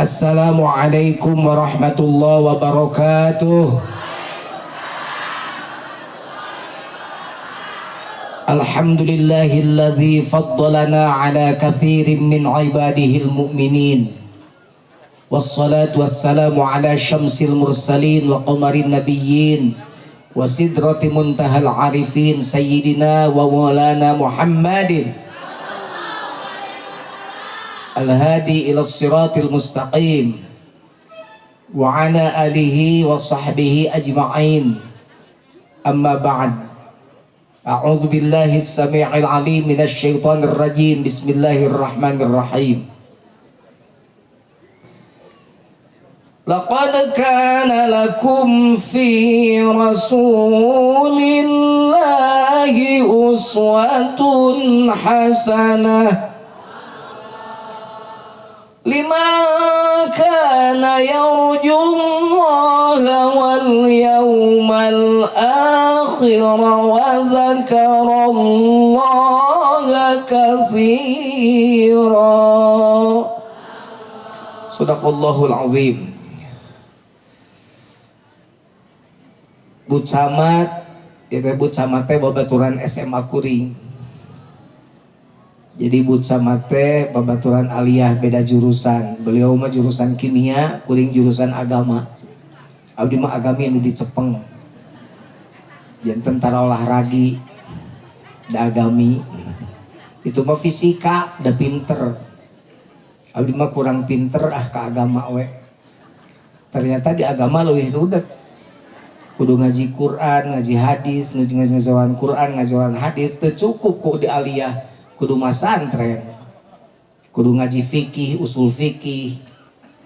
Assalamualaikum warahmatullahi wabarakatuh. Alhamdulillahilladzi faddalana ala katsirin min ibadihil mu'minin. Wassalatu wassalamu ala syamsil mursalin wa qamarin nabiyyin wa sidrati muntahal arifin sayyidina wa maulana Muhammadin al-hadi ila siratil mustaqim wa ala alihi wa sahbihi ajma'in. Amma ba'd. A'udzu billahi as-sami'il 'alim minasy syaithanir rajim. Bismillahirrahmanirrahim. Laqad kana lakum fi rasulillahi uswatun hasanah liman kana yarjullaha wal yawmal akhir wa dzakarallaha katsira. Shadaqallahul azim. Bu Camat, ya teh Bu Camat teh babaturan SMA kuring. Jadi Bu Camat teh babaturan aliyah beda jurusan. Beliau mah jurusan kimia, kuring jurusan agama. Abdi mah agami anu dicepeng. Janten tentara olahragi da agami. Itu mah fisika da pinter. Abdi mah kurang pinter ah ke agama we. Ternyata di agama leuwih rudet. Kudu ngaji Quran, ngaji hadis, ngaji ngajawan Quran, ngajawan hadis, teu cukup kok di aliyah, kudu masantren, kudu ngaji fikih, usul fikih,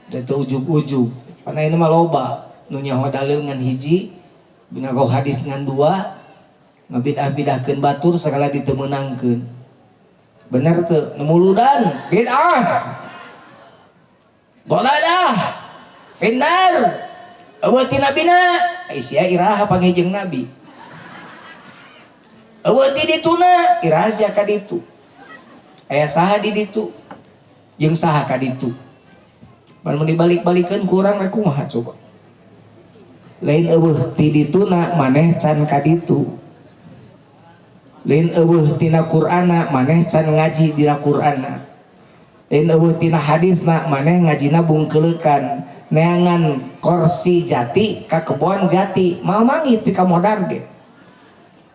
da teu ujug-ujug. Karena ini mah loba, nu nyaho dalil ngan hiji, binago hadis ngan dua, ngabidah-bidahkeun batur segala ditemenangkeun. Bener teu? Nu muludan, bid'ah. Dolalah, finnar. Eueuh ti nabina, sia iraha pangijeng nabi. Eueuh ti dituna, iraha sia ka ditu. Aya saha di ditu? Jeung saha ka ditu? Mun dibalik-balikeun kurang rek kumaha coba? Lain eueuh ti dituna maneh can ka ditu. Lain eueuh tina Qur'ana maneh can ngaji dina Qur'ana. Lain eueuh tina hadisna maneh ngajina bungkeuleukan. Neangan kursi jati ka kebon jati mau manggih pi ka modar ge.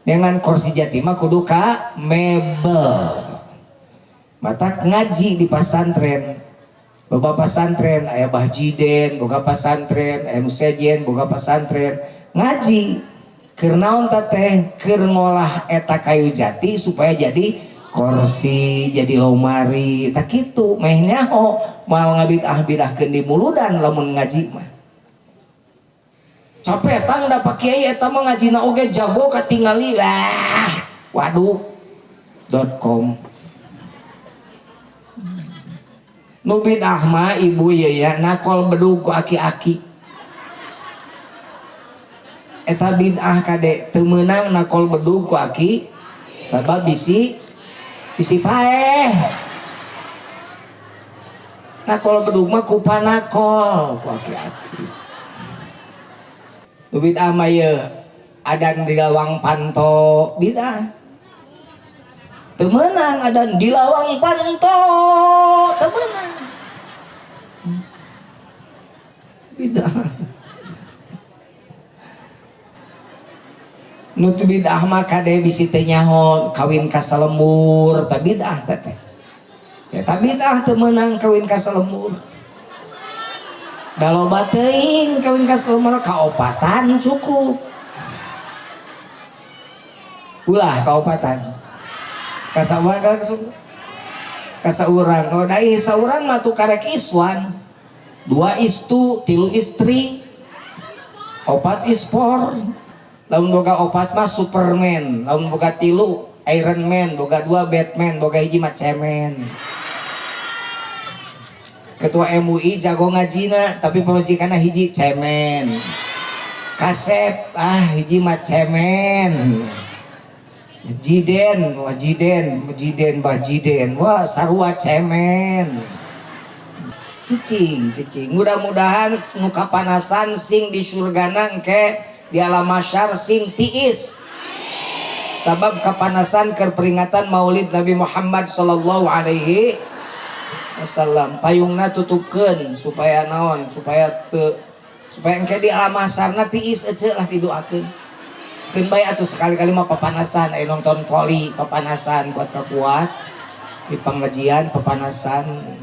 Neangan kursi jati mah kudu ka mebel. Matak ngaji di pasantren. Boga pasantren aya Bah Jiden, boga pasantren aya nu sejen, boga pasantren. Ngaji keur naon ta teh? Keur ngolah eta kayu jati supaya jadi kursi, jadi lomari. Tak kitu meh nyaho mau ngabidah-bidahkeun di muludan lamun ngaji mah. Capek tang da Pak Kiai eta mah ngajina oge jago katingali. Wah, waduh. .com. Nu bidah mah ibu ye ya nakol bedug ku aki-aki. Eta bid'ah kade teu meunang nakol bedug ku aki sabab bisi paeh. Nakol bedug mah ku panakol ku aki-aki. Nu bid'ah mah ye adan di lawang panto bid'ah. Teu meunang adan di lawang panto teu meunang. Bid'ah. Nu teu bid'ah mah kade bisi teu nyaho kawin ka salembur tah bid'ah teh teh. Eta bid'ah teu meunang kawin ka salembur. Da loba teuing kawin ka salembur kaopatan cukup. Ulah kaopatan. Ka saurang. Oh da ieu saurang mah tuh karek iswan. 2 istu, 3 istri, 4 ispor. Lamun boga 4 mah Superman, lamun boga 3 Iron Man, boga 2 Batman, boga 1 mah cemen. Ketua MUI jago ngajina tapi pamajikanna hiji cemen. Kasep ah hiji mah cemen. Jiden, wah jiden, jiden, bah jiden, wah sarua cemen. Cicing, cicing. Mudah-mudahan nu kapanasan sing di surgana engke di alam mahsyar sing tiis. Sabab kapanasan keur peringatan Maulid Nabi Muhammad sallallahu alaihi wasallam. Payungna tutupkeun supaya naon? Supaya teu, supaya engke di alam mahsyarna tiis ece lah didoakeun. Keun bae atuh sekali-kali mah papanasan, aya nonton voli papanasan kuat ka kuat di pengajian papanasan.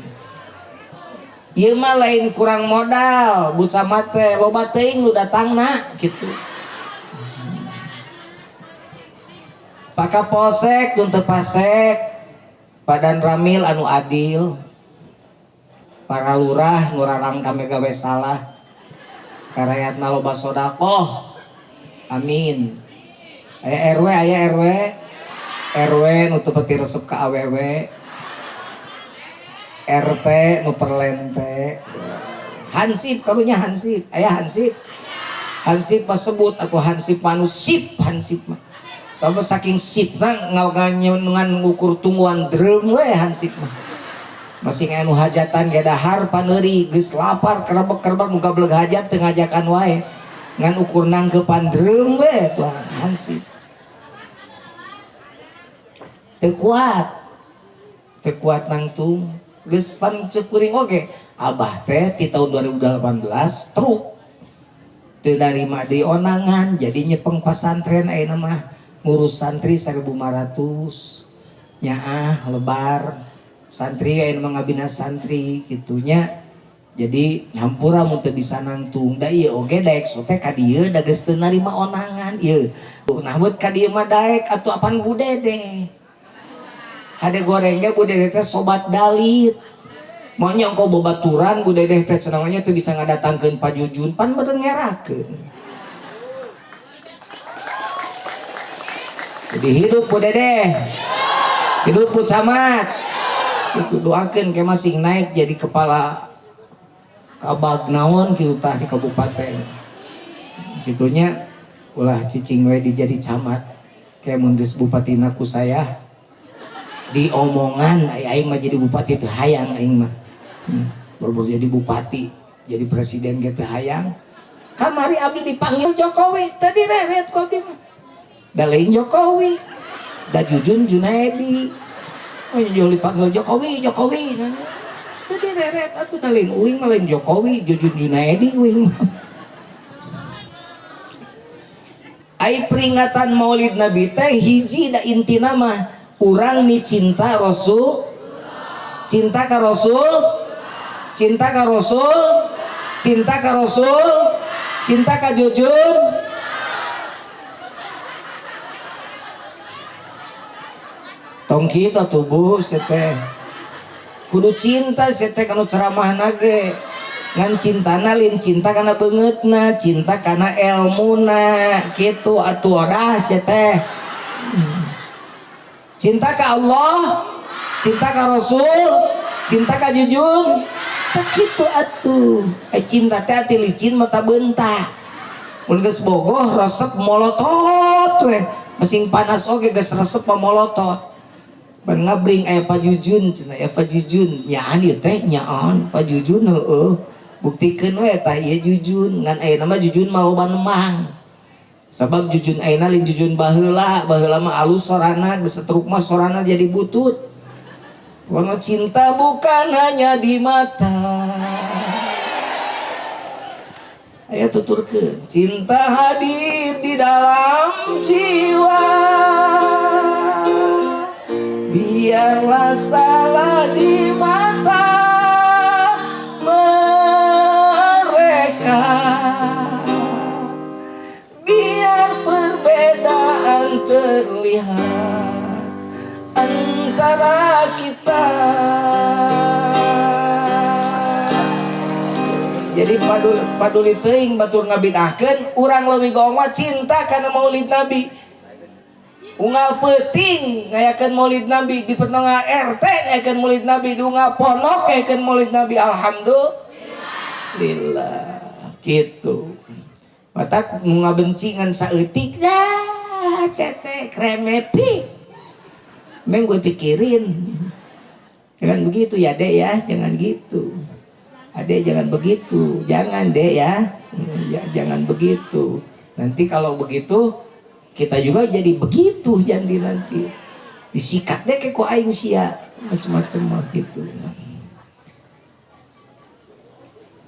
Ieu mah lain kurang modal, Bu Camat teh loba teuing nu datangna kitu. Pak Kapolsek tun teu pasek, Pak Ramil anu adil, para lurah nu rarangkame gawe salah, karayatna loba sodakoh. Amin. Aya RW, aya RW. RW nu teu peti resep ka awewe. RT nu perlente. Hansip karunya hansip. Aya hansip. Hansip mah sebut atau hansip manu sip hansip mah. Sama saking sipna ngan ngukur tungguan drum we hansip mah. Masing anu hajatan ge dahar paneuri geus lapar kerebek-kerebek nu gableg hajat teu ngajakan wae. Ngan ukur nangkepan drum we tuh hansip. Teu kuat. Teu kuat nangtung. Geus pan ceuk kuring oge. Abah teh ti tahun 2018 truk. Teu narima deui onangan jadi nyepeng pasantren ayeuna mah ngurus santri 1500 nyaah lebar santri ayeuna mah ngabina santri kitunya. Jadi hampura mun teu bisa nangtung da ieu oge daek sote ka dieu da geus teu narima onangan ieu. Nah beut ka dieu mah daek atuh apan Bu Dede. Hade goreng ge Bu Dede teh sobat dalit. Mau nyongko bobaturan Bu Dedeh teh cenah teu bisa ngadatangkeun Pa Jujun pan meureun ngerakeun. Jadi hidup Bu Dedeh. Hidup Bu Camat. Itu doakeun ke masing naik jadi kepala kabag naon kitu tah di kabupaten. Kitunya ulah cicing we dijadi camat. Kayak mun geus bupatina ku saya diomongan aing mah jadi bupati teu hayang aing mah. Baru jadi bupati, jadi presiden ge teu hayang. Kamari abdi dipanggil Jokowi, tadi reret ku abdi mah. Da lain Jokowi, da Jujun Junaedi. Oh, jauh dipanggil Jokowi, Jokowi. Tadi reret atuh da lain uing mah lain Jokowi, Jujun Junaedi uing mah. Ai peringatan Maulid Nabi teh hiji da intina mah urang ni cinta Rasul, cinta ka Rasul, cinta ka Rasul, cinta ka Rasul, cinta ka Jujun. Tong kitu atuh Bu teh. Kudu cinta teh kanu ceramahna ge. Ngan cintana lain cinta kana beungeutna, cinta kana elmuna kitu atuh odah teh. Cinta ka Allah, cinta ka Rasul, cinta ka Jujun. Tak kitu atuh. Cinta teh ati licin mata beunta. Mun geus bogoh resep molotot we. Masing panas oge geus resep molotot. Pan ngabring aya Pa Jujun cenah, aya Pa Jujun. Nyaan ieu teh nyaan Pa Jujun heueuh. Buktikeun we tah ieu Jujun. Ngan ayeuna mah Jujun mah loba nemang. Sabab Jujun ayeuna lain Jujun baheula, baheula mah alus sorana, geus setruk mah sorana jadi butut. Karena cinta bukan hanya di mata. Ayo tuturkeun, cinta hadir di dalam jiwa. Biarlah salah di mata mereka. Biar perbedaan terlihat antara kita. Jadi paduli teuing batur ngabidahkeun urang leuwih goong mah cinta kana Maulid Nabi. Unggal peuting ngayakeun Maulid Nabi di pertengah RT ngayakeun Maulid Nabi di unggal pondok ngayakeun Maulid Nabi, alhamdulillah gitu. Matak nu ngabenci ngan saeutik dah cete kremepi. Meng gue pikirin. Jangan begitu ya Dek ya, jangan gitu. Ade jangan begitu, jangan deh ya. Ya, jangan begitu. Nanti kalau begitu kita juga jadi begitu, jadi nanti disikat deh kayak ku aing sia macem-macem mah gitu.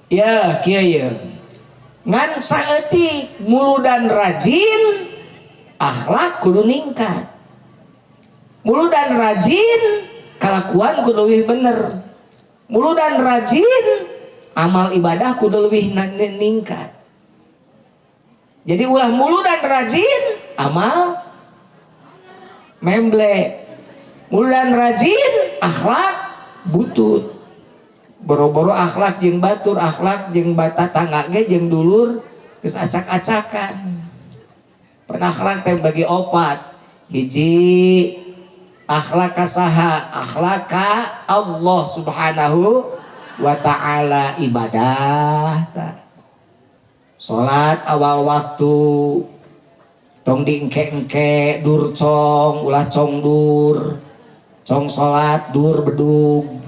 Ya, kieu ya. Ngan saeutik muludan rajin, akhlak kudu ningkat. Muludan rajin, kalakuan kudu lebih bener. Muludan rajin, amal ibadah kudu lebih ningkat. Jadi ulah muludan rajin, amal memble. Muludan rajin, akhlak butut. Boro-boro akhlak jeung batur, akhlak jeung tetangga ge jeung dulur geus acak-acakan. Pan akhlak teh bagi opat. Hiji akhlak ka saha? Akhlak ka Allah Subhanahu wa ta'ala, ibadah ta. Salat awal waktu, tong diengke-engke, dur cong, ulah cong dur. Cong salat dur bedug.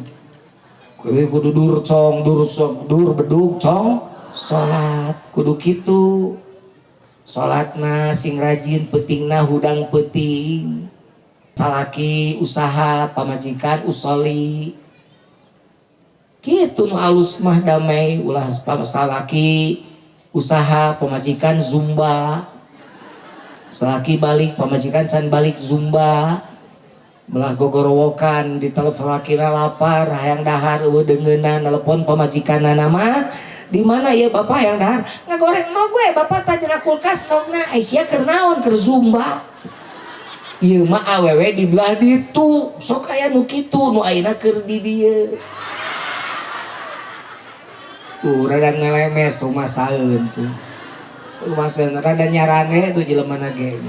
Kudu dur cong, dur cong, dur bedug cong salat kudu kitu. Salatna sing rajin, peutingna hudang peuting. Salaki usaha, pamajikan usoli. Kitu nu alus mah damai, ulah salaki usaha, pamajikan zumba. Salaki balik, pamajikan can balik zumba. Belah gogorowokan di telepon, lakina lapar hayang dahar euweuh deungeunna, telepon pamajikanna mah, "Di mana ya bapak yang dahar?" "Ngagoreng endog we bapak, tah dina kulkas endogna." Ai sia keur naon? Keur zumba. Ieu mah awewe di belah ditu, sok aya nu kitu nu ayeuna keur di dieu. Tuh rada ngelemes rumasaeun tuh. Rumasaeun rada nyarane tuh jelema na ge.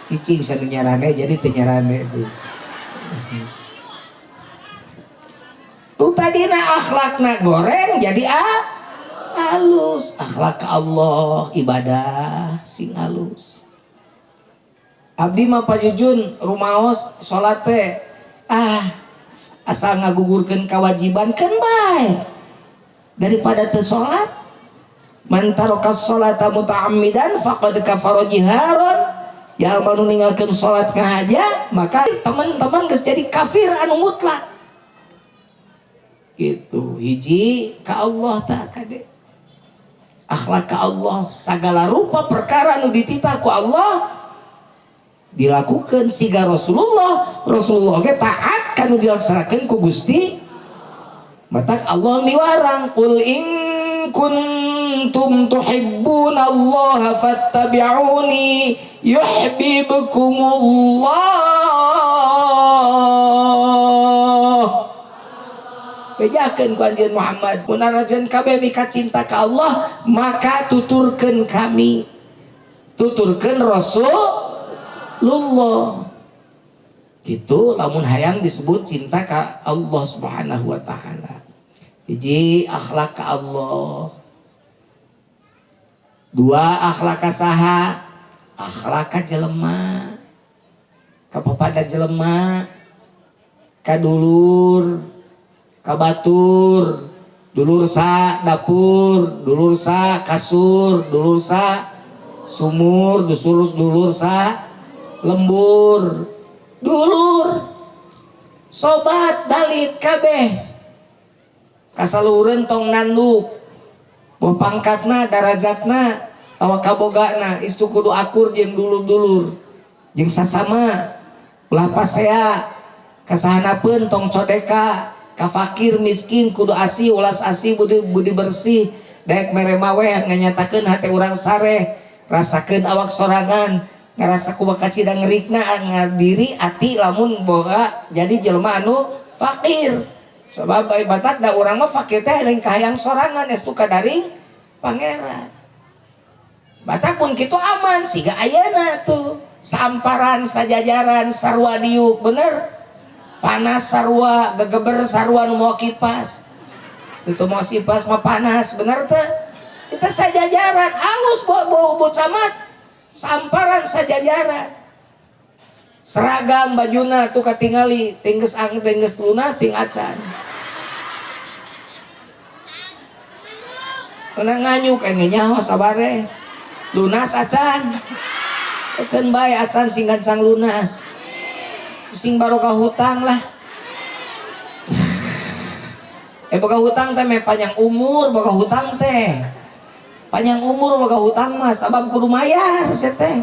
Cicing sanu nyarane jadi teu nyarane tuh. Tuh tadina akhlakna goreng jadi halus. Akhlak ke Allah, ibadah sing halus. Abdi mah Pak Jujun rumaos salat teh asal ngagugurkeun kewajiban keun bae daripada teu salat. Man taraka sholata muta'ammidan faqad kafara jiharon. Ya nu ninggalkeun salat ngahaja maka teman-teman geus jadi kafir anu mutlak. Gitu. Hiji ka Allah tak kade. Akhlak ka Allah, segala rupa perkara nu dititah ku Allah dilakukan siga Rasulullah. Rasulullah ge taat kanu dilaksanakeun ku Gusti. Matak Allah miwarang, qul in kuntum tuhibbunallaha fattabi'uni yuhibbukumullah. Bejakeun ku anjeun Muhammad, mun anjeun kabeh mika cinta ka Allah maka tuturkeun kami, tuturkeun Rasulullah. Gitu lamun hayang disebut cinta ka Allah Subhanahu wa taala. Hiji akhlak ka Allah, dua akhlak ka saha? Akhlak ka jelema, ka papada jelema, ka dulur, ka batur, dulur sa dapur, dulur sa kasur, dulur sa sumur, dulur dulur sa lembur, dulur sobat dalit kabeh kasalureun tong nanduk boh pangkatna, darajatna, tawa kabogana, istu kudu akur jeung dulur-dulur jeung sasama, ulah pasea kasahanapeun, tong codeka ka fakir miskin, kudu asih ulas asih, budi budi bersih, daek mere maweh nganyatakeun hate urang sareh, rasakeun awak sorangan ngarasa kumaha kacida ngerikna ngadiri ati lamun boga jadi jelema anu fakir. Sebab bae batak da urang mah fakir teh lain kahayang sorangan, estu kadaring pangeran. Batak pun kitu aman siga ayeuna tuh, samparan sajajaran sarua diuk, bener, panas sarua, gegeber sarua, nu mau kipas itu mau kipas mah panas, bener teh? Kita sajajaran alus bau bau camat, samparan sajajaran, seragam bajuna tuh katingali tingges ang tingges lunas ting acan. Menang nganyuk aing nyaho sabare. Lunas acan. Keun bae acan sing gancang lunas. Sing barokah hutang lah. Boga hutang teh meh panjang umur boga hutang teh. Panjang umur boga hutang mah sabab kudu mayar sia teh.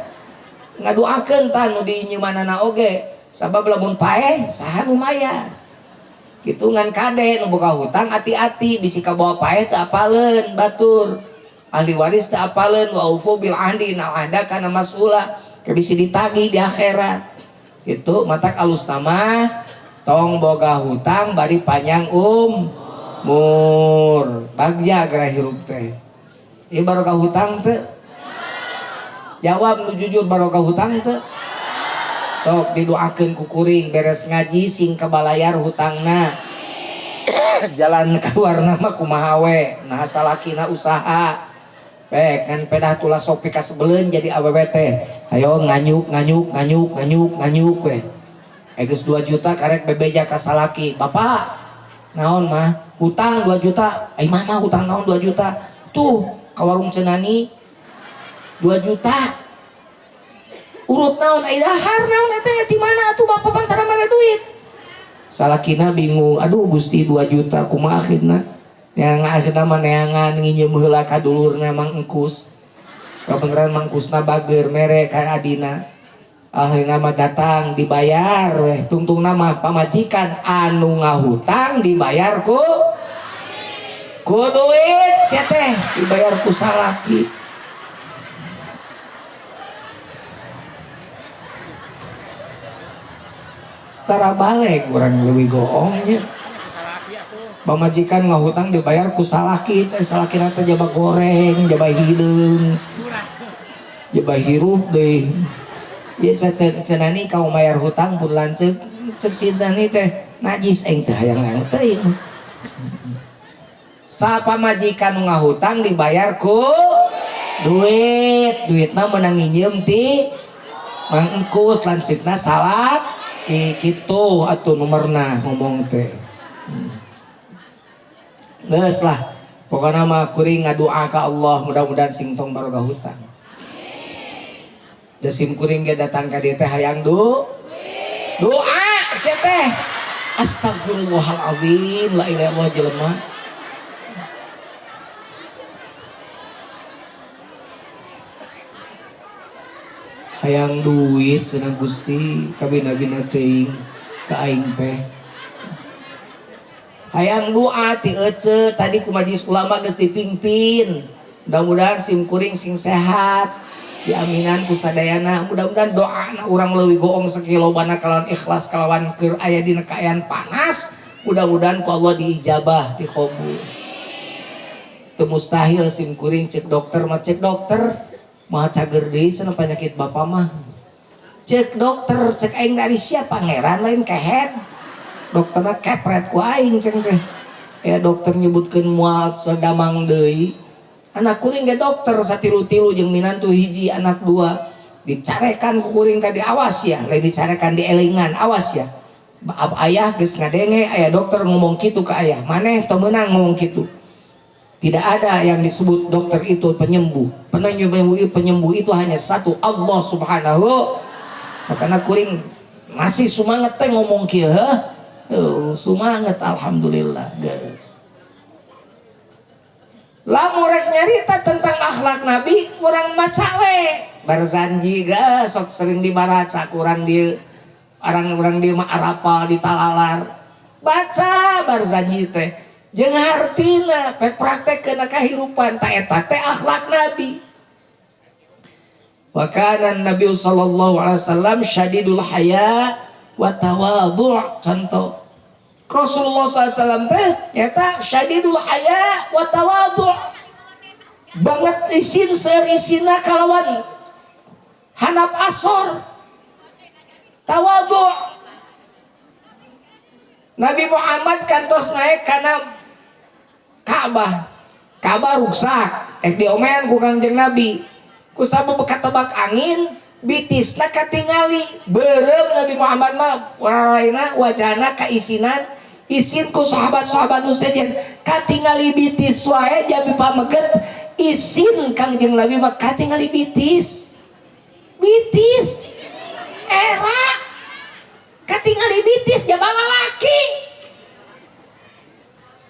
Ngaduakeun tah nu dinyeumanana oge sabab lamun paeh saha nu mayar. Kitu ngan kade nu boga hutang ati-ati bisi kabawa paeh teu apaleun batur. Ahli waris teu apaleun wa aufu bil ahdi innal ahda kana mas'ula ke bisi ditagih di akhirat. Kitu matak alus mah tong boga hutang bari panjang umur. Bagja geura hirup teh. Ieu barokah hutang teu? Jawab nu jujur barokah hutang teu? Sok didoakeun ku kuring beres ngaji sing kabalayar hutangna. Jalan keluarna mah kumaha we, nah salakina usaha. Pek kan pedah tulah sok pikasebeleun jadi awewe teh. Ayo nganyuk nganyuk nganyuk nganyuk nganyuk we. Geus 2 juta karek bebeja ka salaki. Bapak, naon mah? Hutang 2 juta. Ai mama hutang naon 2 juta? Tuh ka warung Cenani 2 juta. Urut naon ai dahar naon eta di mana atuh bapak pantara mana duit? Salakina bingung, aduh Gusti 2 juta kumaha akhirna? Yang akhirna mah neangan nginjem heula ka dulurna Mang Engkus. Kabeneran Mang Engkusna bager mere ka adina. Akhirna mah datang dibayar weh, tungtungna mah pamajikan anu ngahutang dibayar ku duit sia teh dibayar ku salaki. Tara balik urang leuwih goongnya. Pamajikan ngahutang dibayar ku salaki, cai salakina teh jaba goreng, jaba hideung, jaba hirup deui. Ieu cenani kau mayar hutang pun lanceuk, ceuk si Nani teh najis aing teh hayang-hayang teuing. Sapamajikan nu ngahutang dibayar ku duit, duitna meunang nginjem ti Mang Engkus lanceukna salaki kitu atuh nomerna ngomong teh. Geus lah, pokona mah kuring ngadoa ka Allah mudah-mudahan sing tong baroga hutang. Da sim kuring ge datang ka dieu teh hayang doa sia teh. Astagfirullahalazim, la ilaha illallah jelema. Hayang duit cenah Gusti kabina-bina teuing ka aing teh. Hayang doa ti ece tadi ku majelis ulama geus dipimpin. Mudah-mudahan sim kuring sing sehat, diaminan ku sadayana. Mudah-mudahan doana urang leuwih goong sakilobana kalawan ikhlas kalawan keur aya dina kaayaan panas. Mudah-mudahan ku Allah diijabah, dikabul. Teu mustahil sim kuring cek dokter mah cek dokter mah cager deui cenah penyakit bapak mah. Cek dokter cek aing dari siapa pangeran lain kehed. Dokterna kepret ku aing cek teh. Ya dokter nyebutkeun moal sadamang deui. Anak kuring ge dokter satilu-tilu jeung minantu hiji anak dua. Dicarekan ku kuring tadi awas ya, lain dicarekan dielingan awas ya. Ayah geus ngadenge aya dokter ngomong kitu ka ayah. Maneh teu meunang ngomong kitu. Tidak ada yang disebut dokter itu penyembuh. Penyembuh itu hanya satu, Allah Subhanahu. Makanya kuring masih semangat teh ngomong kieu, heuh. Semangat alhamdulillah, guys. Lamun rek nyarita tentang akhlak Nabi, urang maca we. Barzanji geus sok sering dibaraca kurang dieu. Orang-orang dieu mah arapal ditalalar. Baca Barzanji teh. Jeung hartina pek praktek kana kahirupan ta eta teh akhlak Nabi. Wa kana Nabi sallallahu alaihi wasallam syadidul haya wa tawadhu'. Contoh Rasulullah sallallahu alaihi wasallam teh eta syadidul haya wa tawadhu'. Banget isin seur isinna kalawan handap asor. Tawadhu'. Nabi Muhammad kantos naik kana Ka'bah. Ka'bah ruksak, ek diomean ku Kangjeng Nabi. Ku sabab katebak angin, bitisna katingali. Beureum Nabi Muhammad mah waralaina wajahna kaisinan Isin ku sahabat-sahabat nu sejen katingali bitis wae jabi pameget isin Kangjeng Nabi mah katingali bitis. Bitis era katingali bitis jaba lalaki.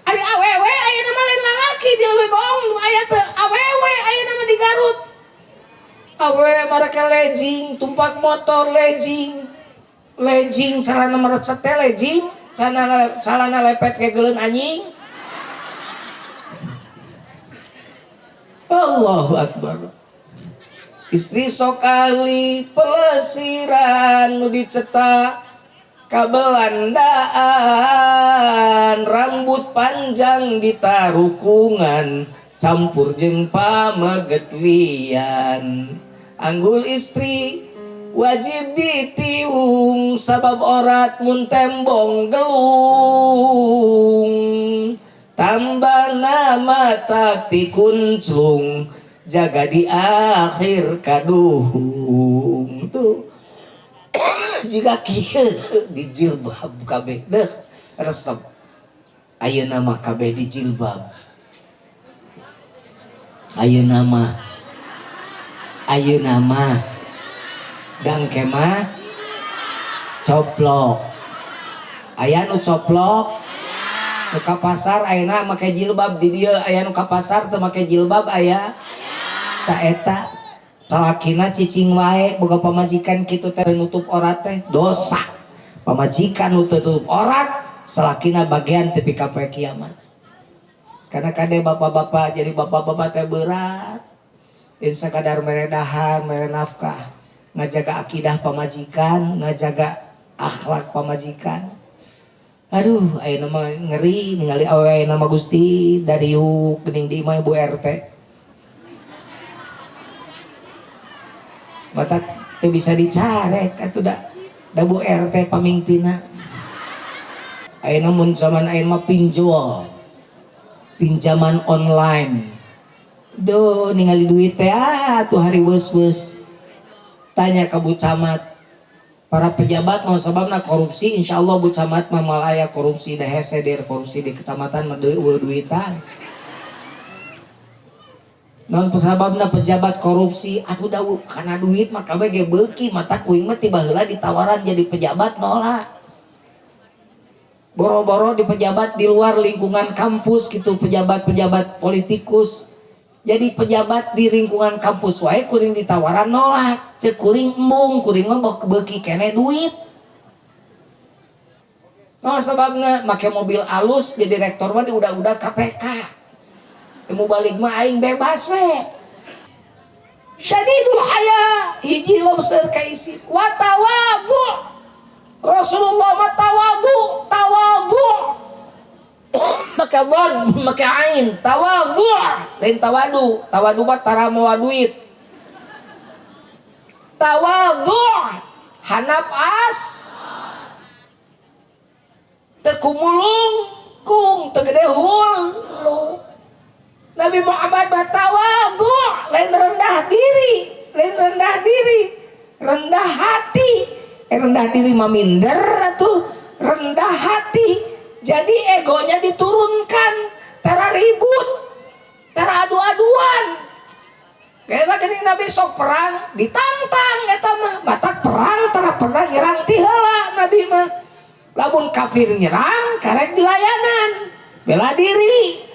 Ari awewe ayeuna mah lain lalaki di Leuwigoong aya teu awewe ayeuna mah di Garut. Awewe marake legging, tumpak motor legging. Legging celana merecet teh legging, celana lepet kegeuleun anjing. Allahu Akbar. Istri sok ahli pelesiran nu dicetak kabelandaan, rambut panjang ditarukungan campur jeung pameget lian. Anggul istri wajib ditiung sabab orat mun tembong gelung. Tambah nama takti kunclung jaga di akhir kaduhung. Tuh jika kieu di jilbab kabeh deh resep. Ayeuna mah kabeh di jilbab. Ayeuna mah dang kemah coplok. Aya nu coplok nu ka pasar ayeuna make jilbab di dieu, aya nu ka pasar teu make jilbab aya. Ta eta salakina cicing wae boga pamajikan kitu teh nutup orat teh dosa. Pamajikan nu teu tutup orat salakina bagian tepi ka poe kiamat. Karena kade bapak-bapak jadi bapak-bapak teh berat. Jadi sakadar mere dahar, mere nafkah, ngajaga akidah pamajikan, ngajaga akhlak pamajikan. Aduh, ayeuna mah ngeri ningali awewe ayeuna mah Gusti dariuk geuning di imah Ibu RT. Mata teu bisa dicarek atuh da Bu RT pamingpina. Ayeuna mun zaman ayeuna mah pinjol, pinjaman online. Duh, ningali duit teh tuh hari weus-weus. Tanya ke Bu Camat. Para pejabat mau sababna korupsi, insyaallah Bu Camat mah moal aya korupsi da hese der korupsi di kecamatan mah eueuh duitan. Naon sababna pejabat korupsi atuh da kana duit mah kabeh ge beuki mata kuing mah tiba heula ditawaran jadi pejabat nolak. Boro-boro di pejabat di luar lingkungan kampus gitu, pejabat-pejabat politikus. Jadi pejabat di lingkungan kampus wae kuring ditawaran nolak. Cek kuring embung, kuring mah beuki kene duit. Nah sababna make mobil alus jadi rektor mah di udah-udah KPK. Mu balik mah aing bebas we. Syadidul haya hiji lobster ka isi wa tawadhu. Rasulullah mah tawadhu, tawadhu. Make dhad, make ain, tawadhu, lain tawadu. Tawadu mah tara mawa duit. Tawadhu, hanap as. Teu kumulung, kung teu gede hulu. Nabi Muhammad mah tawadhu, lain rendah diri, lain rendah diri, rendah hati. Rendah diri mah minder atuh, rendah hati. Jadi egonya diturunkan, tara ribut, tara adu-aduan. Kayaknya gini Nabi sok perang, ditantang eta mah, batak perang tara pernah nyerang ti heula Nabi mah. Lamun kafir nyerang, karek dilayanan, bela diri.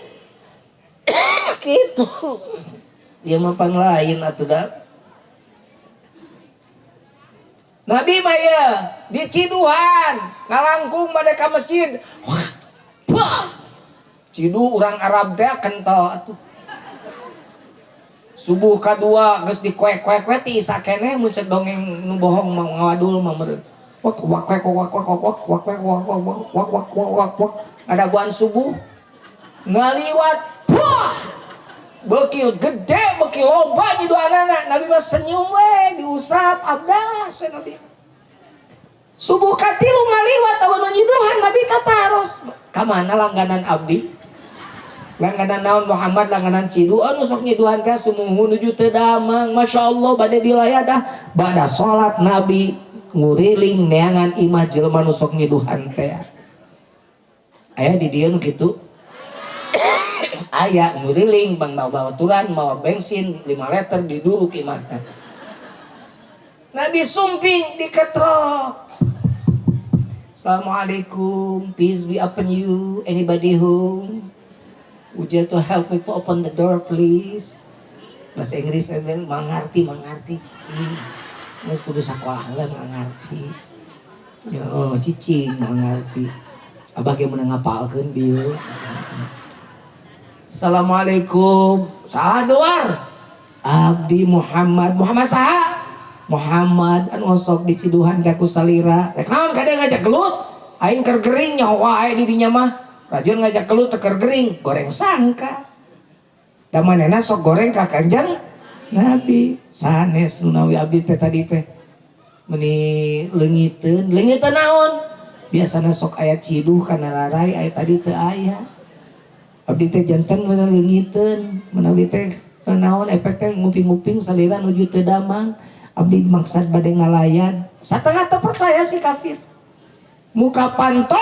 Gitu. Ieu mah pang lain atuh da. Nabi mah ye di Ciduhan ngalangkung bade ka masjid. Wah. Cidu urang Arab teh kental atuh. Subuh kadua geus dikoek-koek we ti isa keneh mun cek dongeng nu bohong mah ngawadul mah meureun. Wak wak wak wak wak wak wak wak wak wak wak wak wak wak wak ngadaguan subuh ngaliwat wah bekil gede bekil loba nyiduanana. Nabi mah senyum we diusap abdas we Nabi. Subuh katilu ngaliwat awan nyiduhan Nabi kataros ka mana langganan abdi, langganan naon Muhammad, langganan cidu anu sok nyiduhan teh sumuhu nuju teu damang. Masya Allah bade dilayadah bada salat Nabi nguriling neangan imah jelema nu sok nyiduhan teh. Aya di dieu nu kitu. Aya nguriling bang mawa baturan mawa bensin 5 liter diduruk imahna. Nabi sumping diketrok. Assalamualaikum, peace be upon you. Anybody home? Would you to help me to open the door please? Bahasa Inggris mengerti, mengerti cicing. Geus kudu sakolah lah mengerti. Yo, cicing mengerti. Abah ge meunang ngapalkeun bieu. Assalamualaikum. Salah doar. Abdi Muhammad. Muhammad saha? Muhammad anu osok di Ciduhan teh ku salira. Rek naon kade ngajak gelut? Aing keur gering nyaho wae di dinya mah. Rajun ngajak gelut teh keur gering, goreng sangka. Da manehna sok goreng ka Kanjeng Nabi. Sanes nu nawi abdi teh tadi teh. Meuni leungiteun, leungiteun naon? Biasana sok aya ciduh kana rarai, aya tadi teu aya. Abdi teh janten bener leungiteun, menawi teh naon efek teh nguping-nguping salira nuju teu damang. Abdi maksad bade ngalayan. Satengah teu percaya si kafir. Muka panto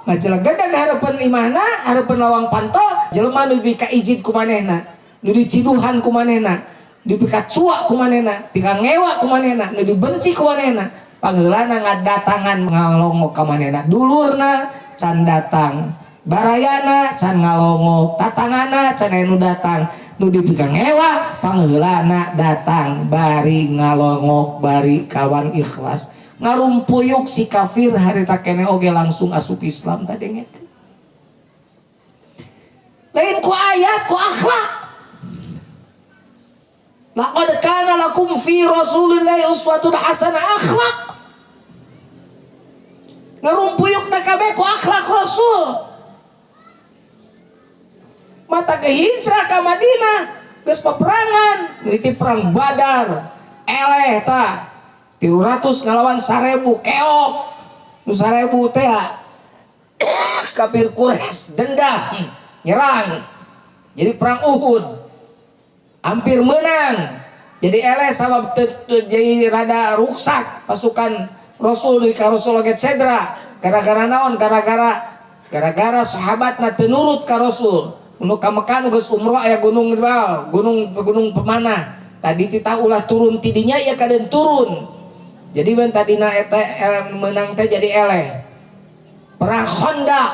ngajelegedeg hareupeun imahna, hareupeun lawang panto, jelema nu dipika ijid ku manehna, nu diciduhan ku manehna, dipika cuak ku manehna, pika ngewa ku manehna, nu dibenci ku manehna. Pangheulana ngadatangan ngalongok ka manehna. Dulurna can datang, barayana can ngalongok, tatangana can aya nu datang. Nu dipika ngewa pangheulana datang bari ngalongok bari kawan ikhlas. Ngarumpuyuk si kafir harita kene oge langsung asup Islam kadengekeun. Lain ku ayat ku akhlak. Laqad kana lakum fi Rasulillahi uswatun hasanah, akhlak. Ngarumpuyuk na kabeh ku akhlak Rasul. Mata ke hijrah ke Madinah geus peperangan, mimiti perang Badar, eleh tah. 300 ngalawan 1000 keok. Nu 1000 teh kafir Quraisy dendam nyerang. Jadi perang Uhud hampir menang. Jadi eleh sabab jadi rada ruksak pasukan Rasul di ka Rasul oge cedera. Gara-gara naon? Gara-gara sahabatna teu nurut ka Rasul. Nu ka Mekah nu geus umroh aya gunung rival, gunung gunung pemanah. Tadi titah ulah turun tidinya ya kaden turun. Jadi ben tadina eta menang teh jadi eleh. Perang Khandaq.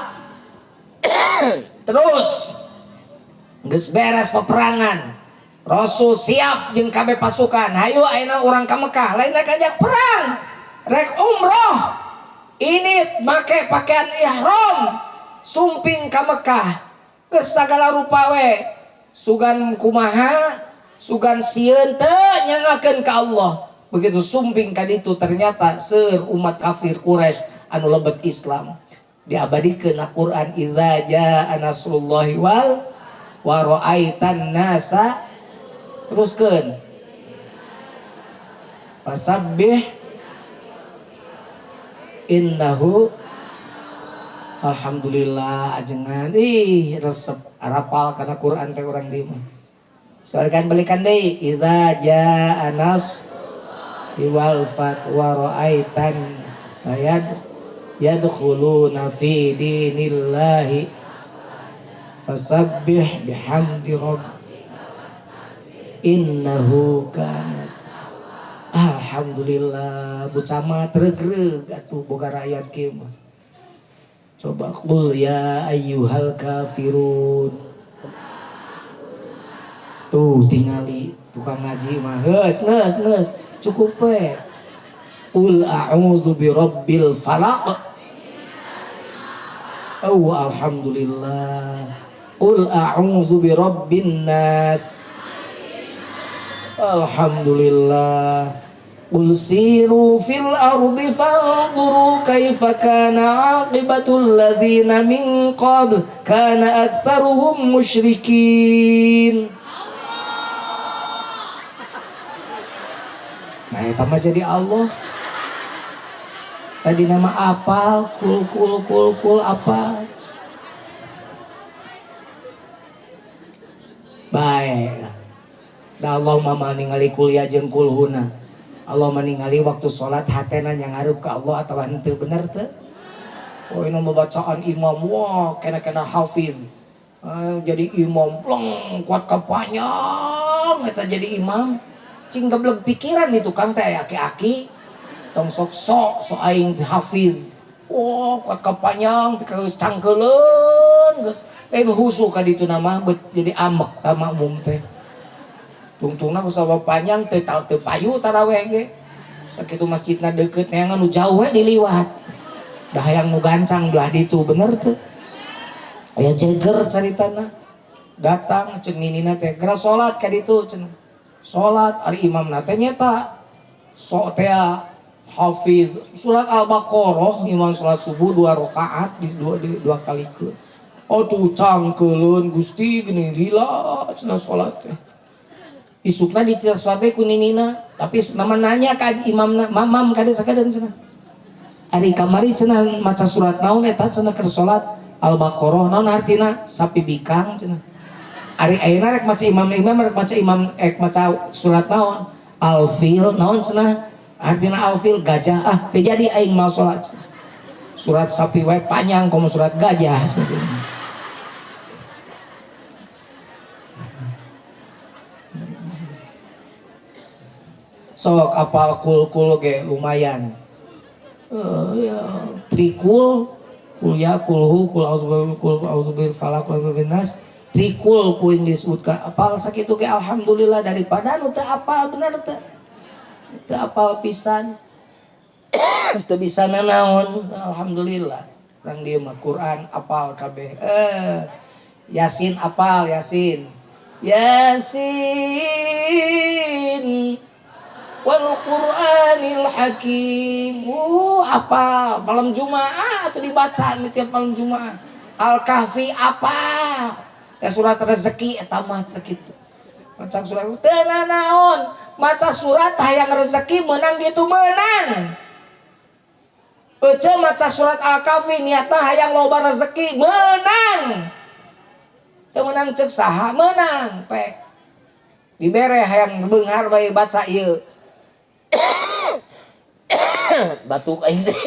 Terus geus beres peperangan. Rasul siap jeung kabeh pasukan. Hayu ayeuna urang ka Mekah, lain rek ajak perang. Rek umroh. Ini make pakaian ihram, sumping ka Mekah. Geus sagala rupa we. Sugan kumaha, sugan sieun teu nyangakeun ka Allah. Begitu sumping ka ditu ternyata seueur umat kafir Quraisy anu lebet Islam. Diabadikeun na Quran idza jaa nasrullahi wal wa ra'aitan nasa, teruskeun fasabbih innahu. Alhamdulillah ajengan ih resep arapal kana Quran teh urang di mah. Soal kan balikan deui idza jaa nas wal fat wa ra'aitan sayad yadkhuluna fi dinillahi fasabbih bihamdi rabb innahu kana. Alhamdulillah Bu Camat regreg atuh boga rakyat kieu mah. Coba qul ya ayyuhal kafirun. Tuh tingali tukang ngaji mah geus geus geus cukup we. Qul a'udzu birabbil falaq. Oh alhamdulillah. Qul a'udzu birabbin nas. Alhamdulillah. Qul siru fil ardi fanzuru kaifa kana aqibatul ladzina min qabl kana aktsaruhum musyrikin. Nah, eta mah jadi Allah. Tadi nama apal kul kul kul kul apa? Baik. Da Allah mah ningali kuliah jeung kulhuna. Allah meningali waktu sholat hatena yang ngarep ke Allah atau henteu, bener teu? Oh ini bacaan imam, wah kena-kena hafiz. Jadi imam pleng kuat kapanjang eta jadi imam. Cing geblek pikiran di tukang teh aki-aki. Tong sok sok sok aing hafiz. Wah kuat kapanjang pikir geus cangkeuleun geus. Husu ka ditu nama jadi ambek ka makmum teh. Tungtungna ku sabab panjang teu teu payu taraweh ge. Sakitu masjidna deukeut neangan nu jauh we diliwat. Dah hayang nu gancang belah ditu bener teu. Aya jeger caritana. Datang ceuk ninina teh geura salat ka ditu cenah. Salat ari imamna teh nyeta sok teh hafiz surat Al-Baqarah imam salat subuh 2 rakaat di dua kali ke. Oh tuh cangkeuleun Gusti geuning lila cenah salat teh. Isukna di tiap salat teh ku ninina, tapi isukna mah nanya ka imamna, mamam ka sakadeun cenah. Ari kamari cenah maca surat naon eta cenah keur salat Al-Baqarah naon hartina sapi bikang cenah. Ari ayeuna rek maca imam-imam rek maca imam rek maca surat naon Al-Fil naon cenah artina Al-Fil gajah ah teu jadi aing mau salat. Surat sapi wae panjang komo surat gajah cenah. Sok apal kul-kul ge lumayan. Ya, trikul kul ya kulhu kul auzu kul auzu bil falaq kul auzu bin nas trikul ku yang disebutkan apal sakitu ge alhamdulillah daripada nu teu apal bener teu teu apal pisan teu bisa nanaon alhamdulillah urang dieu mah Quran apal kabeh Yasin apal Yasin Yasin wal Qur'anil Hakim. Apa malam Jumat atau dibaca nih tiap malam Jumat. Al-Kahfi apa? Ya surat rezeki eta mah sakitu. Maca surat teu nanaon, maca surat hayang rezeki menang gitu menang. Ece maca surat Al-Kahfi niatna hayang loba rezeki menang. Teu menang ceuk saha menang pek. Dibere hayang beunghar bae baca ieu. Batuk aing teh.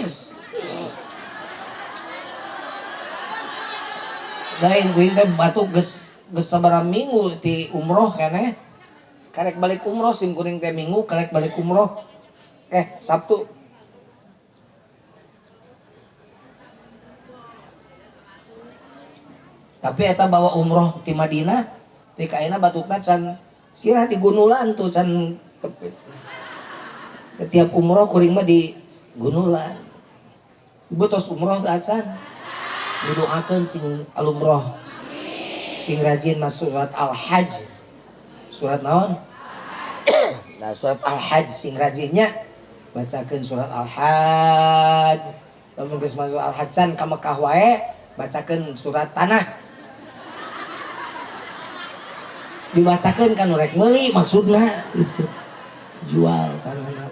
Lain kuing teh batuk geus geus sabaraha minggu ti umroh keneh. Karek balik umroh sim kuring teh minggu karek balik umroh. Sabtu. Tapi eta bawa umroh ti Madinah, ti kaena batukna can sirah di gunulan tuh can. Setiap umroh kuring mah di gunulan. Ibu tos umroh teu acan. Didoakeun sing alumroh. Sing rajin masuk surat Al-Hajj. Surat naon? Nah, surat Al-Hajj sing rajinnya bacakeun surat Al-Hajj. Lamun geus masuk Al-Hajj can ka Mekah wae bacakeun surat tanah. Dibacakeun kan rek meuli maksudna gitu. Jual tanahna.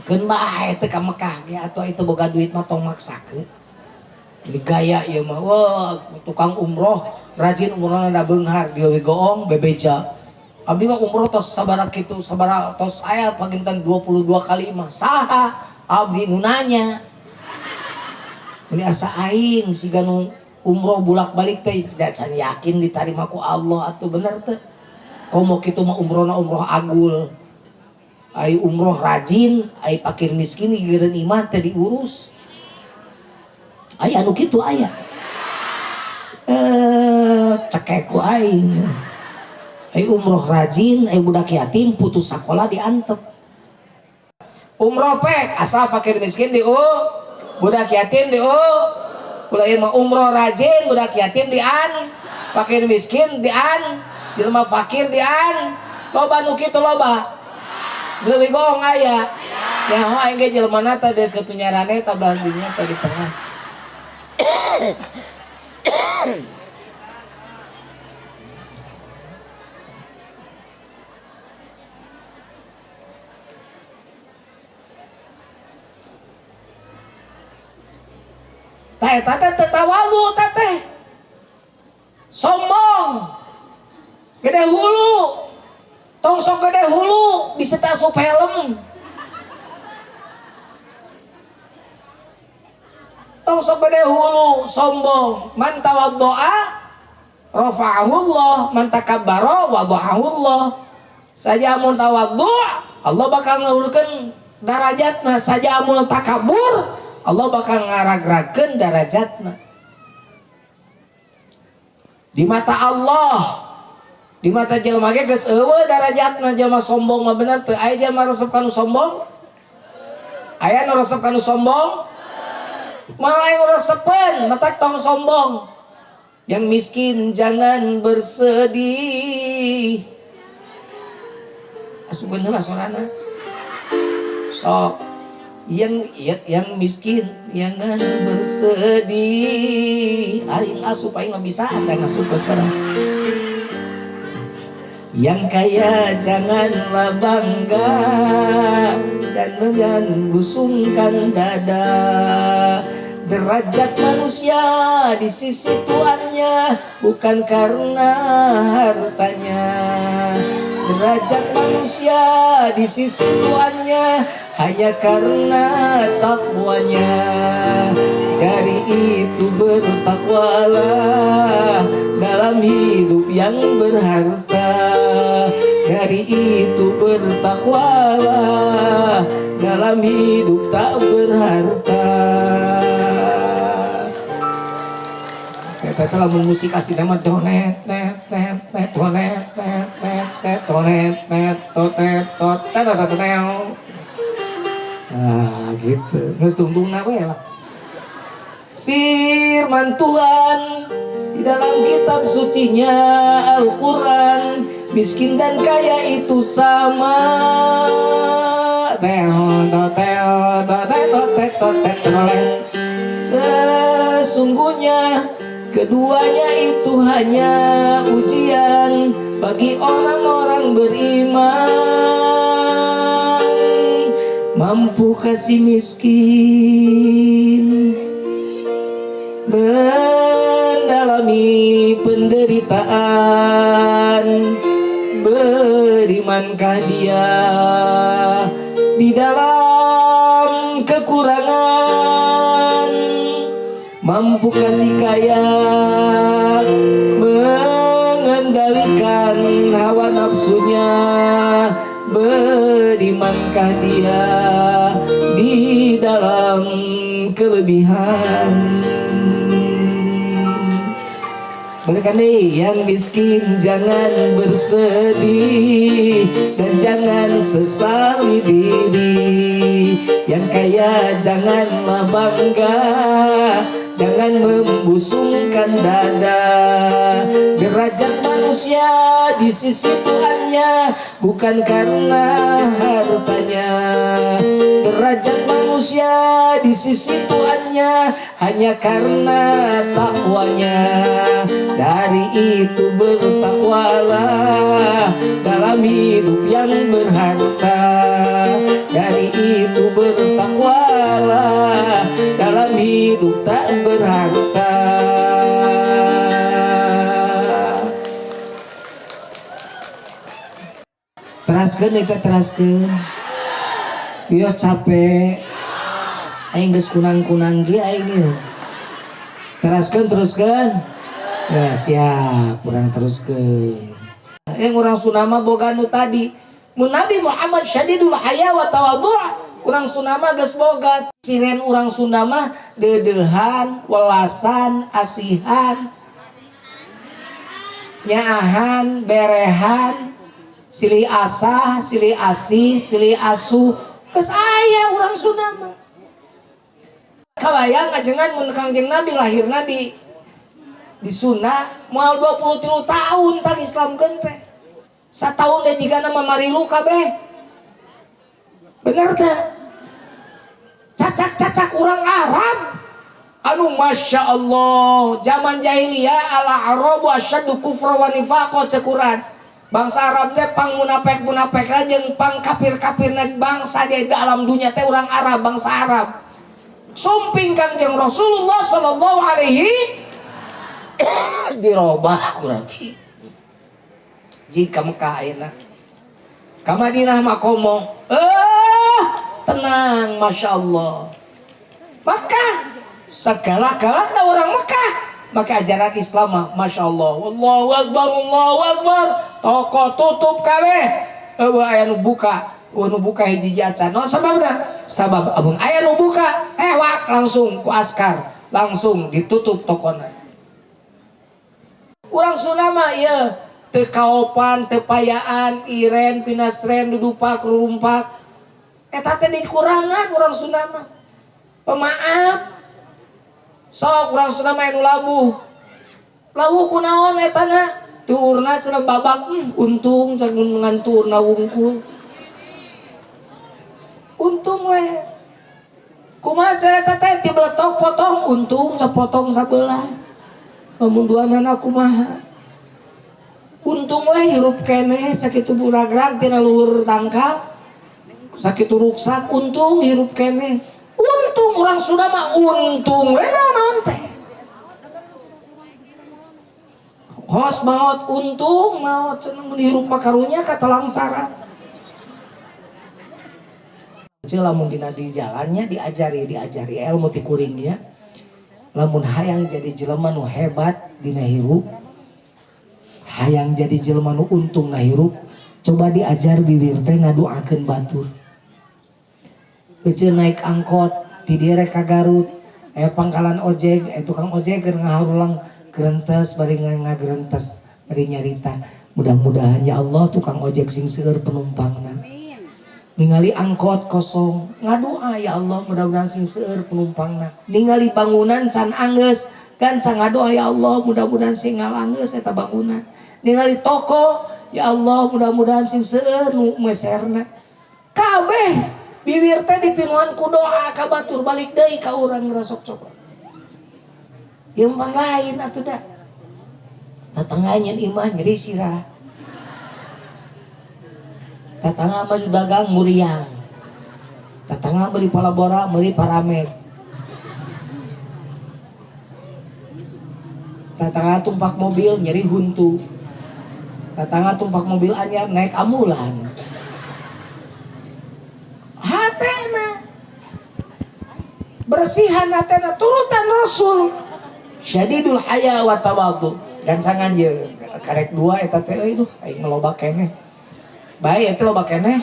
Keun bae teh ka Mekah ge atuh itu boga duit mah tong maksakeun. Ini gaya ieu mah. Wah, tukang umroh rajin umrohna da beunghar di leuwih goong bebeja. Abdi mah umroh tos sabaraha kitu, sabaraha tos aya pagintan 22 kali mah. Saha abdi nu nanya. Ini asa aing siga nu umroh bolak-balik teh da can yakin ditarima ku Allah atuh bener teh. Komo kitu mah umrohna umroh agul. Ai umroh rajin, ai fakir miskin gigireun imah teh diurus. Aya anu kitu aya. Cekek ku aing. Ai umroh rajin, ai budak yatim putus sakola diantep. Umroh pek asal fakir miskin di u, budak yatim di u. Ulah ieu mah umroh rajin, budak yatim di an, fakir miskin di an, jelema fakir di an. Loba nu kitu loba. Leuwih goong aya. Nyaho aing ge jelema teh deukeut nyarane ta belah dinya teh di tengah. Tah eta teh teu tawalu teh teh. Sombong. Gede hulu. Tong sok gede hulu bisa tak asup helm. Tong sok gede hulu sombong. Man tawaddoa rafa'ahullah, man takabbara wada'ahullah. Saja amun tawaddu Allah bakal ngaluhurkeun darajatna, saja amun takabur Allah bakal ngaragrakeun darajatna. Di mata Allah, di mata jelema ge geus eueuh darajatna jelema sombong mah bener teu. Aya jelema resep kanu sombong? Aya nu resep kanu sombong? Malah yang resepen, matak tong sombong. Yang miskin jangan bersedih. Asup bener lah sorana. Sok yang miskin jangan bersedih. Aing asup aing mah bisa ada ngasup ke sekarang. Yang kaya janganlah bangga dan busungkan dada. Derajat manusia di sisi Tuhannya bukan karena hartanya. Derajat manusia di sisi Tuhannya hanya karena takwanya. Dari itu bertakwalah dalam hidup yang berharta. Dari itu bertakwalah dalam hidup tak berharta. Eta lamun musik asli mah donet net net net donet net net net donet net tot net tot tet tet tet. Ah gitu. Geus tungtungna we lah. Firman Tuhan di dalam kitab sucinya Al-Quran, miskin dan kaya itu sama. Sesungguhnya keduanya itu hanya ujian bagi orang-orang beriman. Mampu kasih miskin mendalami penderitaan, berimankah dia di dalam kekurangan? Mampu kasih kaya mengendalikan hawa nafsunya, berimankah dia di dalam kelebihan? Balikan nih, yang miskin jangan bersedih dan jangan sesali diri. Yang kaya janganlah bangga, jangan membusungkan dada. Derajat manusia di sisi Tuhannya bukan karena hartanya. Derajat manusia di sisi Tuhannya hanya karena takwanya. Dari itu bertakwalah dalam hidup yang berharta. Dari itu bertakwalah dalam hidup tak berharta. Teraskeun eta teraskeun. Bios capek. Aing geus kunang-kunang ge aing ieu. Teraskeun teruskeun. Ya siap, urang teruskeun. Yang urang Sunda mah boga nu tadi. Mun Nabi Muhammad syadidul haya wa tawadhu', urang Sunda mah geus boga siren. Urang Sunda mah deudeuhan, welasan, asihan, nyaahan, berehan, silih asah, silih asih, silih asuh. Geus aya urang Sunda mah. Kabayang ajengan mun Kangjeng Nabi lahirna di Sunda moal 23 tahun tang Islamkeun teh. Satahun deh jigana mamarilu kabeh. Bener teh? Cacak-cacak urang Arab anu Masya Allah zaman jahiliyah ala arabu asyaddu kufra wa nifaqa cek Quran. Bangsa Arab teh pang munafik-munafik jeung pang kafir-kafirna bangsa di dalam dunia teh urang Arab, bangsa Arab. Sumping Kangjeng Rasulullah sallallahu alaihi dirobah kurang. Jika Mekah ayeuna ka Madinah mah komo tenang Masya Allah. Maka Segala-galakna orang Mekah maka ajaran Islam mah Masya Allah, Allahu Akbar, Allahu Akbar, toko tutup kabeh, eueuh aya nu buka, eueuh nu buka hiji acan. No sababna? Sabab amun aya nu buka tewak langsung ku askar, langsung ditutup tokona. Urang Sunda mah ieu teu kaopan, teu payaan, iren pinasren dudupak rurumpak. Eta teh dikurangan urang Sunda mah. Pemaaf. Sok urang Sunda mah anu labuh. Labuh kunaon etana? Tuurna cenah babak, untung cenah ngan tuurna wungkul. Untung we. Kumaha cenah eta teh tibeletok potong, untung sapotong sabelah. Lamun duanana kumaha? Untung we hirup keneh sakitu buragrag tina luhur tangkal. Sakitu ruksak untung hirup keneh. Untung urang Sunda mah untung we naon teh. Hos maot untung maot cenah mun hirup mah karunya katalangsara. Lamun dina di jalannya diajari ilmu ti kuringnya. Lamun hayang jadi jelema nu hebat dina hirup, hayang jadi jelema nu untung na hirup, coba diajar bibir teh ngadoakeun batur. Ece naik angkot ti dieu rek ka Garut, aya pangkalan ojek, aya tukang ojek keur ngaharulang gerentes bari ngagerentes bari nyarita. Mudah-mudahan ya Allah tukang ojek sing seueur penumpangna. Ningali angkot kosong, ngadoa ya Allah mudah-mudahan sing seueur penumpangna. Ningali bangunan can anggeus, gancang ngadoa ya Allah mudah-mudahan sing ngalanggeus eta bangunan. Ningali toko, ya Allah mudah-mudahan sing seueur nu meserna. Kabeh bibir teh dipinuhan ku doa ka batur balik deui ka urang ngerasok coba. Ieu mah lain atuh da. Tetangga nyen imah nyeri sirah. Tetangga maju dagang muriang. Tetangga beli palabora, beli paramek. Tetangga tumpak mobil nyeri huntu. Tetangga tumpak mobil anyar naik ambulan. Hatena bersihan hatena turutan Rasul. Syadidul haya wa tawadhu. Gancangan je karek dua eta teh euy duh aing loba keneh. Bae eta loba keneh.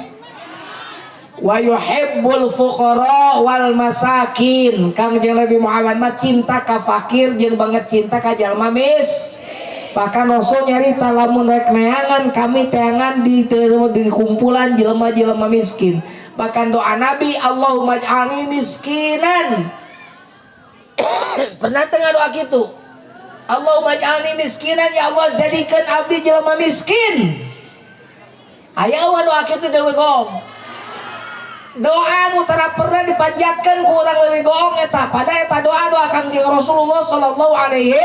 Wa yuhibbul fuqara wal masakin. Kangjeng Nabi Muhammad mah cinta ka fakir jeung banget cinta ka jalma miskin. Bahkan Rasul nyarita lamun rek neangan kami teangan di kumpulan jelema-jelema miskin. Bahkan doa Nabi Allahumma ij'alni miskinan. Pernah tengah doa gitu? Allahumma ij'alni miskinan, ya Allah jadikan abdi jelema miskin. Aya doa kitu deui goong. Doa mutara pernah dipanjatkan ku urang leuwih goong eta. Pada eta doa-doa Kangjeng Rasulullah sallallahu alaihi,